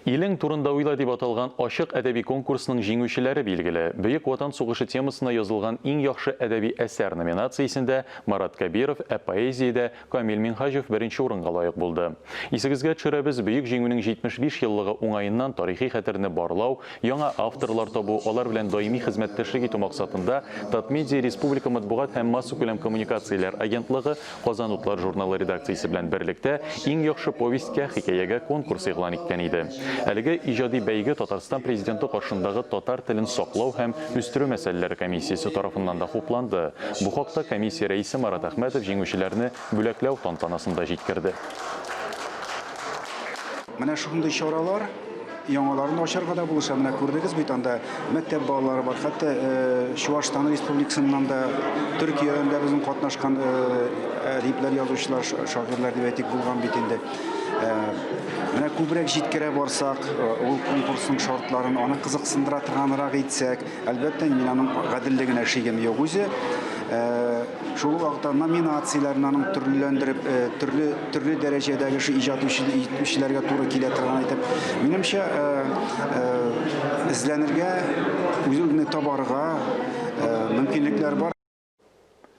Илең турында уйла дип аталган ачык әдәби конкурсның җиңүчеләре билгеле. Бөек Ватан сугышы темасына язылган иң яхшы әдәби әсәр номинациясендә Марат Кәбиров, ә поэзиядә Камил Минһаҗев беренче урынга лаек булды. Исегезгә төшерәбез, Бөек Җиңүнең 75 еллыгы уңаеннан тарихи хәтерне барлау, яңа авторлар табу, алар белән даими хезмәттәшлек итү максатында Татмедиа республика матбугат һәм массакүләм коммуникацияләр агентлыгы Казан утлары журналы редакциясе белән берлектә иң яхшы повестькә, хикәягә конкурс игълан иткән иде. Әлеге иҗади бәйге Татарстан Президенты каршындагы татар телен саклау һәм үстерү мәсьәләләре комиссиясе тарафыннан да хупланды. Бу хакта комиссия рәисе Марат Әхмәтов җиңүчеләрне бүләкләү тантанасында җиткерде. Менә шундый чаралар яңаларын ачарга да булыша. Менә күрдегез бит, анда мәктәп балалары бар, хәтта э, Чуашстан республикасыннан да, Төркиядән дә безнең катнашкан э, әдипләр, язучылар, шагыйрьләр дип әйтик, булган бит инде. Э, менә күбрәк җиткерә барсак, ул конкурсның шартларын, аны кызыксындыра торганрак итсәк, әлбәттә, мин аның гаделлегенә шигем юк үзе. Шул ук вакытта номинацияләрне аның төрлеләндереп, төрле төрле дәрәҗәдәге шул иҗат итүчеләргә туры килә торган итеп. Минемчә, эзләнергә, үз-үзеңне табарга мөмкинлекләр бар.